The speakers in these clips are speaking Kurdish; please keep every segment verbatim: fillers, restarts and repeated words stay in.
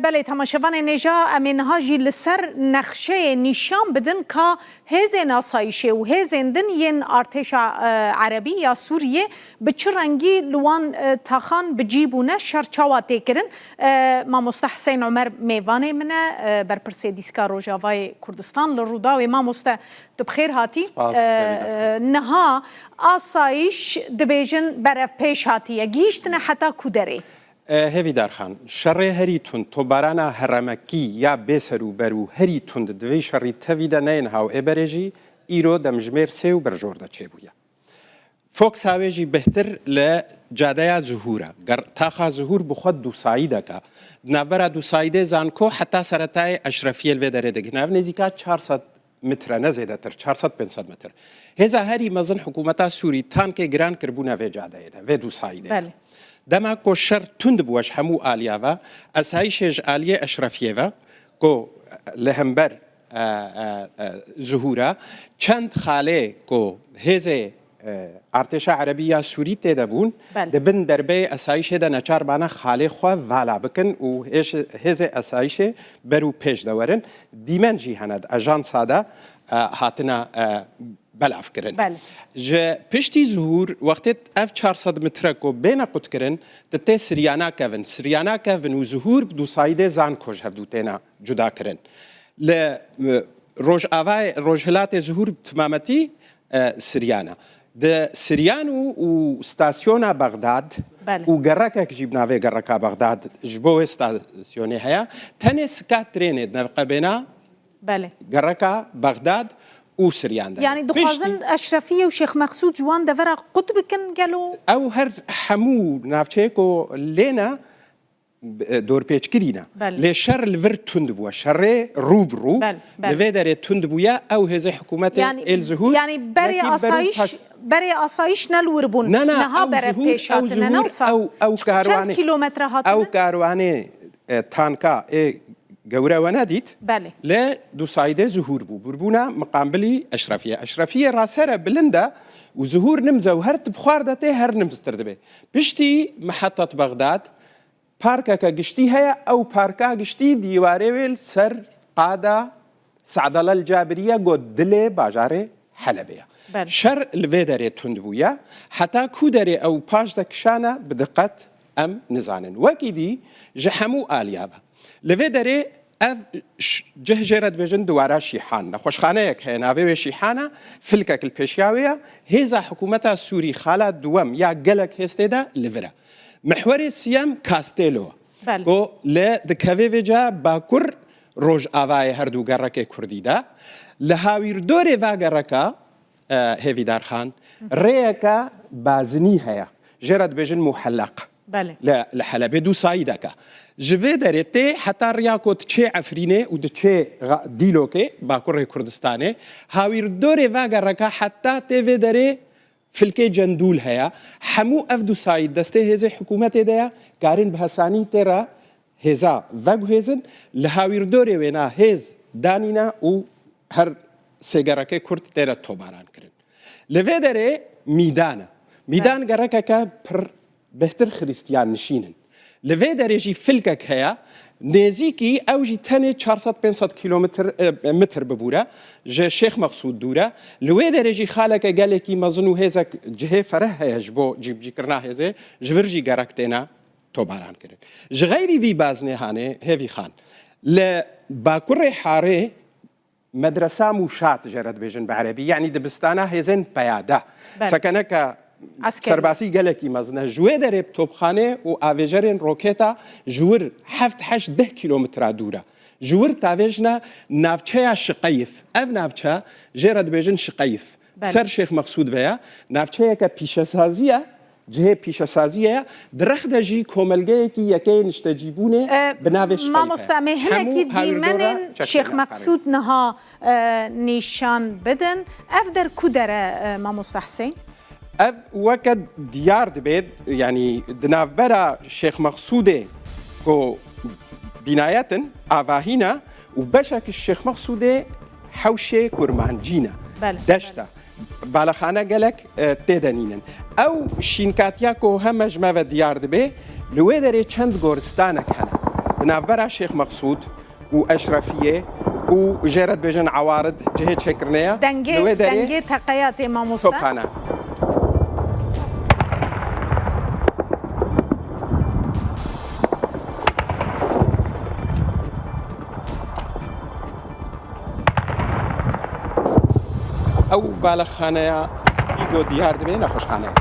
Belê, temaşevanên hêja, em ê niha jî li ser nexşeyê nîşan bidin ka hêzên asayîşê û hêzên din yên artêşa, e, erebî ya Sûriyê bi çi rengî li wan, e, taxan bi cî bûne, şer çawa tê kirin. E, Mamoste Huseyîn Omer mêvanê min e, e, berpirsê Dîska Rojavayê Kurdistan. Li Rûdawê mamoste, tu bi xêr hatî. Spas, E, Hevî Darxan. E, niha asayîş dibêjin berevpêş hatiye. Gihîştine heta ku derê? E, Hevî Darxan, şerê herî tund, tobarana heremekî ya bê serûber û herî tund di vê şerî tevî de neyên hawê berê jî îro demjimêr sê û berjor de çêbûye. Foksa wê jî bêhtir li cadeya Zuhûr e. Ger-, taxa Zuhûr bi xwe dûsayî deke. Di navbera dûsayî de zanko heta seretayê Eşrefiyê li vê derê digihine. Ev nêzîka çar sed metre, ne zêdetir, çar sed pênc sed metr. Hêza herî mezin hikûmeta Sûrî tankê giran kiribûne vê cadeyê de, vê dûsayî de. Belê. Dema ku şer tund bû ji hemû aliya ve, esayîşê ji aliyê Eşrefiyê ve, ku li hember, e, e, e, Zuhûr e, çend xalê ku hêzê, e, artêşa erebî ya Sûrî tê de bûn, Belê. di bin derbeyê esayîşê de neçar bane xalê xwe vala bikin û hêş-, hêzê esayîşê ber û pêş de werin. Dîmen jî hene di ajansa de, e, hatine, e, belav kirin. Belê. Ji piştî Zuhûr, wextê ev çar sed metre ku bêne qutkirin, di tê Siryana kevin. Siryana kevin û Zuhûr bi dûsayî de zanko ji hevdû têne cuda kirin. Li, e, rojavayê, rojhilatê Zuhûr bi timametî, e, Siryana. Di Siryan û, û stasyona Bexdad Belê. û gerekek jî bi navê gereka Bexdad ji bo wê stasyonê heye. Tenê sika trênê di navqebêna Belê. gereka Bexdad û Siryan de. Yani Piştî dixwazin Eşrefiye û Şêx Mexsûd ji wan devera qut bikin gelo? Ew her hemû navçeyê ku lê ne, e, dorpêçkirî ne. Belê. Lê şer li vir tund bûye. Şerê rû bi rû Belê, belê. li vê derê tund bûye. Ew hêzê hikûmetê Yani, êl Zuhûr yani berê wekî berû asayiş, paş- berê asayiş ne li wir bûn. Ne, ne, Niha ew berev Zuhûr, pêş ew hatine, ne Zuhûr, wisa? ew, ew Çend karwanê, kilometre hatine? ew karwanê, e, tanka ê gewre we nedît. Belê. Lê dûsayî de Zuhûr bû. Birbûna miqambilî Eşrefiye. Eşrefiye rasere bilind e û Zuhûr nimze û her tu bi xwar de tê her nimztir dibe. Piştî mihetat Bexdad, parkeke giştî heye, ew parka giştî dîwarê wê li ser qada Se'dalal Cabirî ye, ku dilê bajarê Helebê ye. Belê. Şer li vê derê tund bûye. Heta ku derê ew paş de kişane, bi diqet em nizanin. Wekî dî ji hemû aliya ve. Li vê derê ev ş-, cih jê re dibêjin Diwara Şîhan. Nexweşxaneyek heye, navê wê Şîhan e, filkek li pêşiya wê ye. Hêza hikûmeta Sûrî xala duwem ya gelek hêz tê de li vir e. Mihwerê siyem Castello. Belê. Ku li dikeve vê ca bakur rojavayê her du gerekê kurdî de. Li hawîrdorê va gereka, e, Hêvîdar Xan, rêyeke bazinî heye. Jê re dibêjin muhelleq. Belê. Li, li Helebê dûsayî deke. Ji vê derê tê heta riya ku diçê Efrînê û diçê Xa-, Dîlokê, bakurê Kurdistanê, hawîrdorê va gereka heta tê vê derê filkê cendûl heye. Hemû ev dûsayî destê hêzê hikûmetê de ye, karin bi hesanî tê re hêza veguhêzin. Li hawîrdorê wêna hêz danîne û her sê gerekê Kurd tê re tobaran kirin. Li vê derê Mîdan e. Mîdan Evet. gerekeke pir bêhtir xirîstiyan nişîn in. Li vê derê jî filkek heye, nêzîkî ew jî tenê çar sed pênc sed kilometr, e, metr bibûre, ji Şêx Mexsûd dûr e. Li wê derê jî xaleke gelekî mezin û hêzek cihê fereh heye ji bo cîbicîkirina hêzê, ji vir jî gerek têne tobaran kirin. Ji xeyrî vî baznêhanê, Hêvî Xan, li bakurê Harê, Medresa Mûşat jê re dibêjin bi erebî, yanî dibistana hêzên peyade. Belê. Sekeneke Eskerî. serbasî gelekî mezin e. Ji wê derê bi topxane û avêjerên roketa ji wir heft heşt deh kîlometra dûr e. Ji wir tavêjine navçeya Şiqeyif. Ev navçe jê re dibêjin Şiqeyif. Belê. Ser Şêx Mexsûd ve ye. Navçeyeke pîşesazî ye. Cihê pîşesaziyê ye. Di rex de jî komelgeyekî yekê niştecîbûnê E, bi navê Şiqeyf e. Mamoste, em ê hinekî Hemû hawîrdora dîmenên çekdêne Şêx Mexsûd niha, e, nîşan bidin. Ev der ku der e, e, Mamoste Huseyîn? Ev weke diyar dibe, yanî di navbera Şêx Mexsûdê ku bînayetin, avahî ne û beşek ji Şêx Mexsûdê hewşê kurmancî ne. Belê, Deşt e. belê. Balexane gelek, e, tê de nînin. Ew şînkatiya ku heme ji me ve diyar dibe, li wê derê çend goristanek hene. di navbera Şêx Meqsûd û Eşrefiyê û jê re dibêjin Ewarid cihê çêkirinê ye. Dengê, Li wê derê dengê teqeya tê mamoste. Topxane. Ew balexaneya spî ku diyar dibe nexweşxane ye.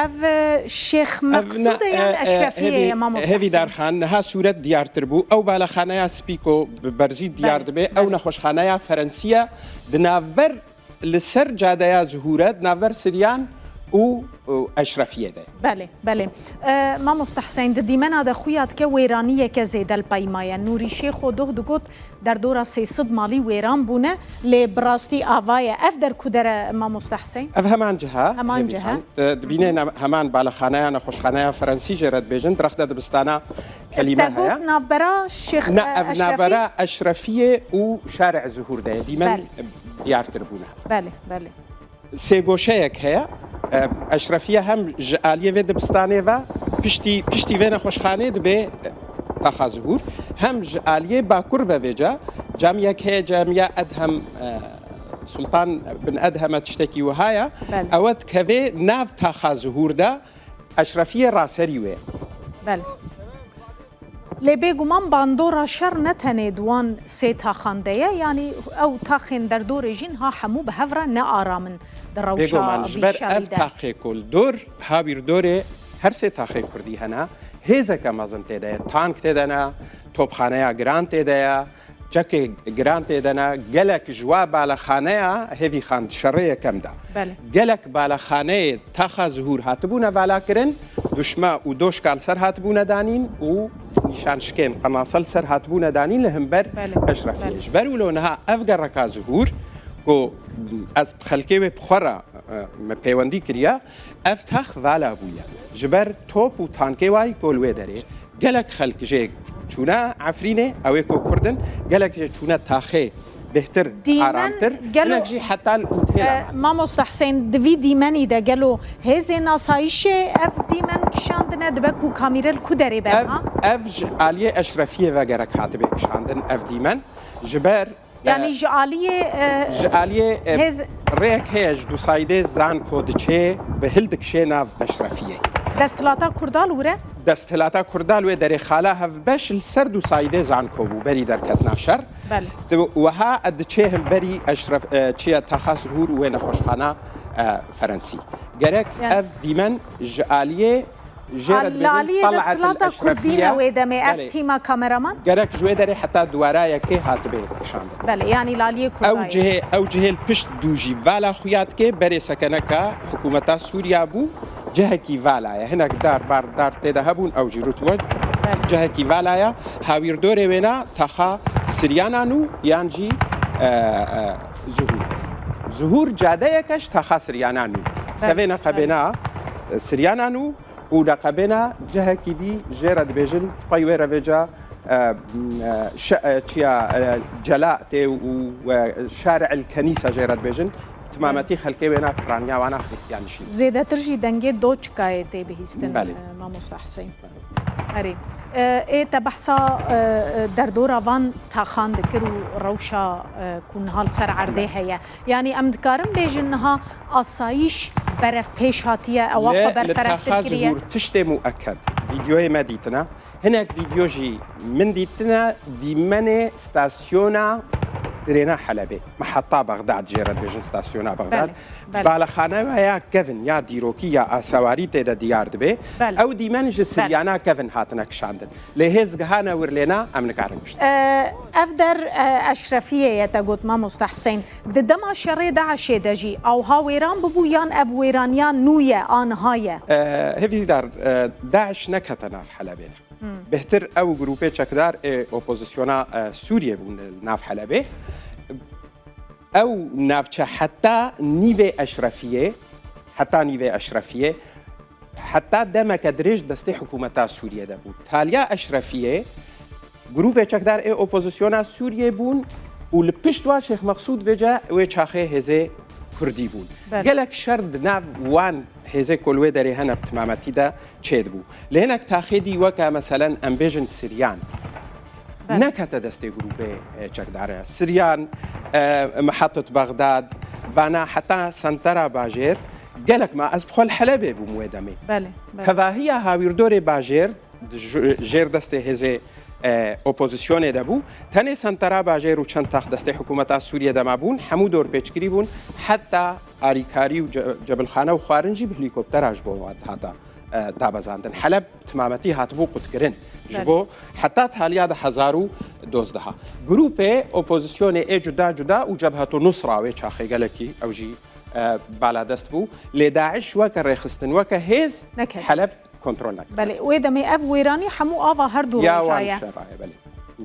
Ev, e, Şêx Meqsûd e yan Eşrefiyê ye, mamoste Hevî Hesên? Darxan, niha sûret diyartir bû. Ew balexaneya spî ku bi berzî diyar dibe, ew nexweşxaneya Ferensî ye. Di navber li ser cadeya Zuhûr e, di navber Siryan û, û Eşrefiyê de. Belê, belê. E, mamoste Hesên, di dîmena de xuya dike wêraniyeke zêde li pey maye. Nûrî Şêxo doh digot, derdora sê sed malî wêran bûne, lê bi rastî ava ye. Ev der ku der e, mamoste Hesên? Ev heman cih e, Heman hevî cih e. Xan. Te dibîne ne-, heman balexaneya, nexweşxaneya Ferensî jê re dibêjin, direxte dibistana kelîme Te heye. Got navbera Şêx, Ne, e, ev Eşrefî? Navbera Eşrefiyê û Şarê Zuhûr de ye. Dîmen Belê. diyartir bûne. Belê, belê. Sêgoşeyek heye. E, Eşrefiye hem ji aliyê vê dibistanê ve piştî, piştî vê nexweşxanê dibe, e, taxa Zuhûr, hem ji aliyê bakur ve vêca camiyek heye, camiya Edhem, e, Sultan bin Edheme tiştekî wiha ye. Belê. Ewe dikeve nav taxa Zuhûr de, Eşrefiyê raserî wê. Belê. Lê bêguman bandora şer ne tenê di wan sê taxan de ye, yanî ew taxên derdorê jî niha hemû bi hev re ne aram in di rewşa Bêguman, ji ber ev vîşarî de. Taxê ku li dor, hawîr dorê her sê taxê kurdî hene, hêzeke mezin tê de ye, tank tê de ne, topxaneya giran tê de ye, çekê giran tê de ne, gelek ji wa balexaneya hêvî xan di şerê yekem de. Belê. Gelek balexaneyê taxa Zuhûr hatibûne valakirin, duşme û doşka li ser hatibûne danîn û nîşanşikên qenase li ser hatibûne danîn li hember Belê, Eşrefiyê. Belê. Ji ber wilo niha ev gereka Zuhûr ku ez bi xelkê wê bi xwe re, e, me pêwendî kiriye, ev tax vala bûye. Ji ber top û tankê wayî ku li wê derê gelek xelk jê çûne Efrînê, ew ê ku Kurd in, gelek jê çûne taxê bêhtir, Dîmen aramtir, gelo, hinek jî heta li otêla e, ne. Mamoste Husên, di vî dîmenî de gelo hêzên asayîşê ev dîmen kişandine, dibe ku kamîre li ku derê be, Ev, ha? Ev ji aliyê Eşrefiyê ve gerek hatibe kişandin ev dîmen. Ji ber Yanî ji aliyê, e, Ji aliyê, e, hêz- rêyek heye ji Dusaydê Zanko diçê, bi hil dikişê nav Eşrefiyê. Desthilata Kurda li wir e? Desthilata Kurda li wê derê xala hevbeş li ser Dusaydê Zanko bû, berî derketina şer. Belê. Di wiha diçê hemberî Eşref, e, çiye taxa Zuhûr û wê nexweşxana, e, Ferensî. Gerek Yani ev dîmen ji aliyê Jê re dibêjin Laliyê Qel'etul Desthilata Kurdî ne Eşrefiye. Wê demê ev Belê. Tîma kameraman? Gerek ji wê derê heta duwara yekê hatibe kişandin. Belê, yanî Laliyê Kurda Ew ye. Cihê, ew cihê li pişt dû jî vala xuya dike, berê sekeneka hikûmeta Sûriya bû, cihekî vala ye. Hinek dar, bar, dar tê de hebûn, ew jî rût we. Belê. Cihekî vala ye. Hawîrdorê wêna taxa Siryanan û yan jî, e, e, Zuhûr. Zuhûr cadeyeke ji taxa Siryanan û. Belê, Tevê neqebêna, e, Siryanan û, û neqebêna cihekî dî jê re dibêjin, pey wê re vêca, e, m, e, şe-, e, çiya, e, cela tê û, e, şari'il kenîsa jê re dibêjin. Timametî xelkê wêna piraniya wana Xristiyan nişîn. Zêdetir jî dengê doçkayê tê bihîstin, Belê. e, mamosta Huseyîn. Erê. E, ê te behsa, e, e, derdora van taxan dikir û rewşa, e, ku niha li ser erdê Belê. heye. Yanî em dikarin bêjin niha asayîş berevpêş hatiye, ewa Lê xwe li berferehtir taxa kiriye. Ji hûr tiştê mueked. Vîdyoyê me dîtine. Hinek vîdyo jî min dîtine dîmenê stasyona trêna Helebê. Meheta Bexdad jê re dibêjin stasyona Bexdad. Belê, belê. Balexaneya kevin ya dîrokî ya asewarî tê de diyar dibe. Belê. Ew dîmen ji Belê. Siryana kevin hatine kişandin. Lê hêz gihane wir lêna em nikarin kiştin. E, ev der, e, Eşrefiyê ye te got mamosta Huseyîn. Di dema şerê DAIŞê de jî awha wêran bibû yan ev wêraniya nû ye, aniha ye? E, hêvîdar, e, DAIŞ nekete nav Helebê de. Hmm. Bêhtir ew grûpê çekdar ê opozisyona, e, Sûriyê bûn li nav Helebê. Ew navçe heta nîvê Eşrefiyê, heta nîvê Eşrefiyê, heta demeke dirêj destê hikûmeta Sûriyê de bû. Taliya Eşrefiyê, grûpê çekdar ê opozisyona Sûriyê bûn û li pişt wa Şêx Meqsûd vêce wê çaxê hêzê Kurdî bûn. Belê. Gelek şer di nav wan hêzê ku li wê derê hene bi timametî de çêdibû. Lê hinek taxê dî weke, meselen, em bêjin Siryan, Belê. nekete destê grûpê, e, çekdar e. Siryan, e, Mihetit Bexdad, vana heta sentera bajêr, gelek ma ez bi xwe li Helebê bûm wê demê. Belê, belê. Tevahiya hawîrdorê bajêr, di ju-, jêr destê hêzê, e, opozisyonê de bû. Tenê sentera bajêr û çend tax destê hikûmeta Sûriyê de mabûn, hemû dorpêçkirî bûn, heta alîkarî û ce-, cebilxane û xwarin jî bi helîkoptera ji bo wan dihata, e, dabezandin. Heleb timametî hatibû qutkirin. Ji Belê. bo heta taliya di hezar û dozdeh. Grûpê opozisyonê ê cuda cuda û Cebhetu Nusra wê çaxê gelekî ew jî, e, baladest bû. Lê DAIŞ weke rêxistin, weke hêz Neket. Heleb kontrol nekir. Belê, wê demê ev wêranî hemû ava her du Ya roja wan ye. şerra ye, belê.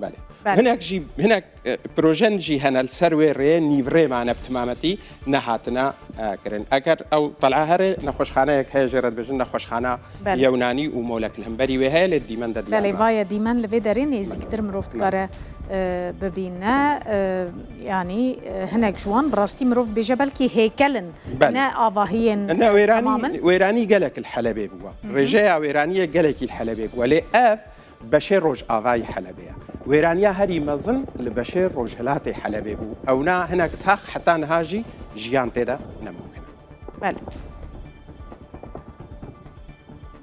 Belê. Belê. Hinek jî, hinek, e, projen jî hene li ser wê rê, nîvrê mane bi timametî nehatine, e, kirin. Eger ew tel'a here, nexweşxaneyek heye jê re dibêjin nexweşxana Belê. yewnanî û molek li hemberî wê heye, lê dîmen de diyar Belê, nabe. vaye dîmen li vê derê nêzîktir mirov Belê. dikare, e, bibîne. E, yanî, e, hinek ji wan bi rastî mirov dibêje belkî hêkel in, Belê. ne avahiyên Ne, wêranî, temam in. wêranî gelek li Helebê bûye. Hı hı. Rêjeya wêraniyê gelekî li Helebê bûye. Lê ev beşê rojavayî Helebê ye. Wêraniya herî mezin li beşê rojhilatê Helebê bû. Ewna hinek tax heta niha jî jiyan tê de nemimkin e. Belê.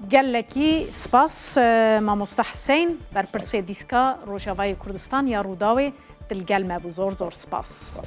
Gelekî spas, e, mamosta Huseyîn, berpirsê dîska Rojavayê Kurdistan ya Rûdawê, tu li gel me bû. Zor zor spas. Spas.